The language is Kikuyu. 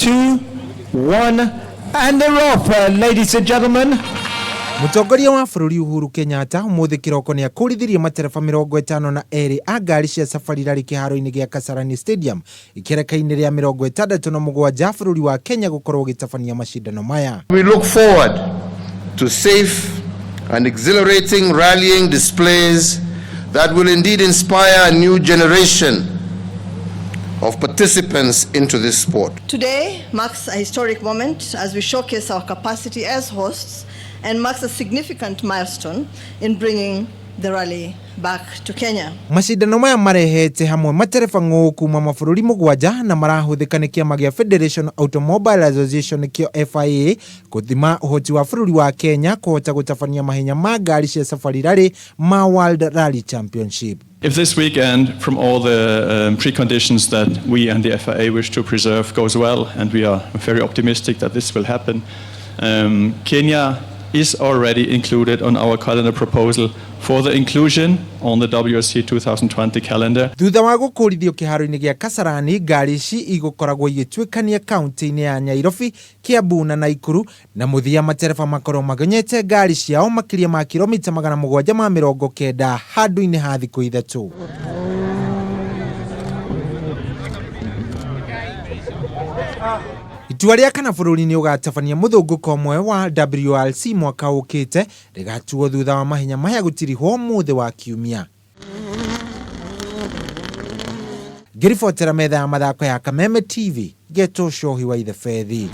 2, 1, and they're off, ladies and gentlemen. Mũtongoria wa bũrũri Uhuru Kenyatta ũmũthĩ kĩroko nĩ akũrithirie matereba 52 a ngari cia Safari Rally kĩharo-inĩ gĩa Kasarani Stadium ikereka-inĩ rĩa 67 bũrũri wa Kenya gũkorwo ũgĩtabania macindano maya. We look forward to safe and exhilarating rallying displays that will indeed inspire a new generation of participants into this sport. Today marks a historic moment as we showcase our capacity as hosts and marks a significant milestone in bringing the rally back to Kenya. Macindano maya marehete hamwe matereba ng'ũ kuma mabũrũri 7 na marahũthĩka nĩ kĩama gĩa Federation Automobile Association kĩo FIA gũthima ũhoti wa bũrũri wa Kenya kũhota gũtabania mahenya ma ngari cia Safari Rally ma World Rally Championship. If this weekend, from all the preconditions that we and the FIA wish to preserve, goes well, and we are very optimistic that this will happen, Kenya is already included on our calendar proposal for the inclusion on the WRC 2020 calendar. Thutha wa gũkũrithio kĩharo-inĩ gĩa Kasarani, ngari ici igũkoragwo igĩtuĩkania kaunti-inĩ ya Nyairobi, Kiambu na Naikuru, na mũthia matereba makorwo magonyete ngari ciao makĩria ma kilomita 790 handũ-inĩ ha thikũ 3. Itua rĩa kana bũrũri nĩ ũgatabania mũthũngũko ũmwe wa WRC mwaka ũkĩte rĩgatuo thutha wa mahenya maya gũtirihwo ũmũthĩ wa kiumia. Ngĩribotera metha ya mathako ya Kameme TV, Geto Shohi wa Ithebethi.